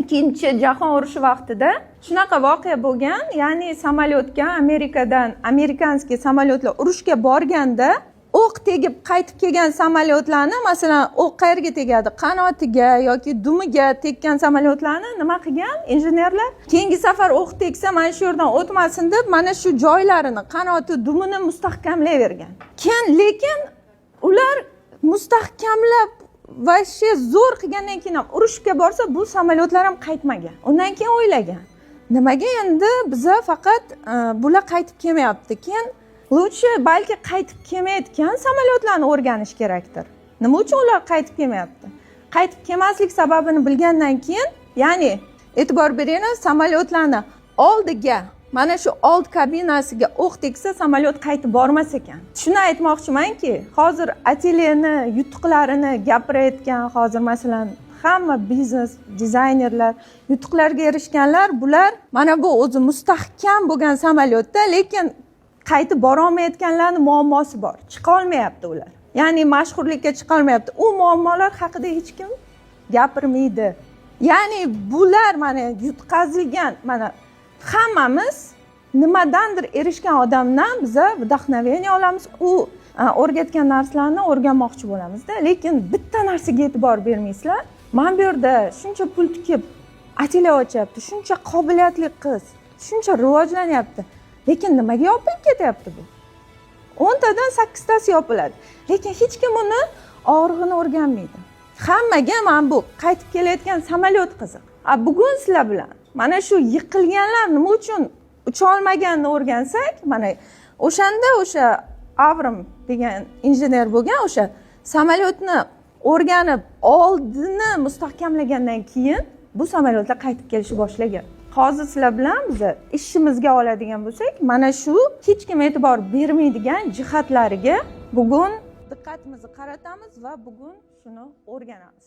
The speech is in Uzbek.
Ikkinchi jahon urushi vaqtida shunaqa voqea bo'lgan, ya'ni samolyotga Amerikadan американский samolyotlar urushga borganda, o'q tegib qaytib kelgan samolyotlarni, masalan, o'q qayerga tegadi? Qanotiga yoki dumiga tekkan samolyotlarni nima qilgan injenerlar? Keyingi safar o'q tegsa, mana shu yerdan o'tmasin deb, mana shu joylarini, qanoti, dumini mustahkamlayvergan. Keyin lekin ular mustahkamlab, вообще zo'r qilgandan keyin ham urushga borsa, bu samolyotlar ham qaytmagan. Undan keyin o'ylagan: nimaga endi biza faqat bular qaytib kelmayapti? Keyin лучше balki qaytib kelmayotgan samolyotlarni o'rganish kerakdir, nima uchun ular qaytib kelmayapti. Qaytib kelmaslik sababini bilgandan keyin, ya'ni e'tibor beringlar, samolyotlarni oldiga, mana shu old kabinasiga o'q tegsa, samolyot qaytib bormas ekan. Shuni aytmoqchimanki, hozir atelyeni yutuqlarini gapirayotgan, hozir, masalan, hamma biznes dizaynerlar, yutuqlarga erishganlar, bular mana bu o'zi mustahkam bo'lgan samolyotda, lekin qaytib borolmayotganlarni muammosi bor, chiqolmayapti ular, ya'ni mashhurlikka chiqolmayapti. U muammolar haqida hech kim gapirmaydi. Ya'ni bular mana yutqazilgan. Mana hammamiz nimadandir erishgan odamdan biza вдохновение olamiz, u o'rgatgan narsalarni o'rganmoqchi bo'lamizda. Lekin bitta narsaga e'tibor bermaysizlar: mana bu yerda shuncha pul tikib atelye ochyapti, shuncha qobiliyatli qiz, shuncha rivojlanyapti, lekin nimaga yopilib ketyapti bu? 10 tadan sakkiztasi yopiladi, lekin hech kim uni og'rig'ini o'rganmaydi. Hammaga mana bu qaytib kelayotgan samolyot qiziq. A bugun sizlar bilan mana shu yiqilganlar nima uchun ucholmaganini o'rgansak, mana o'shanda o'sha Avram degan injener bo'lgan, o'sha samolyotni o'rganib, oldini mustahkamlagandan keyin bu samolyotlar qaytib kelishni boshlagan. Hozir sizlar bilan biza ishimizga oladigan bo'lsak, mana shu hech kim e'tibor bermaydigan jihatlariga bugun diqqatimizni qaratamiz va bugun shuni o'rganamiz.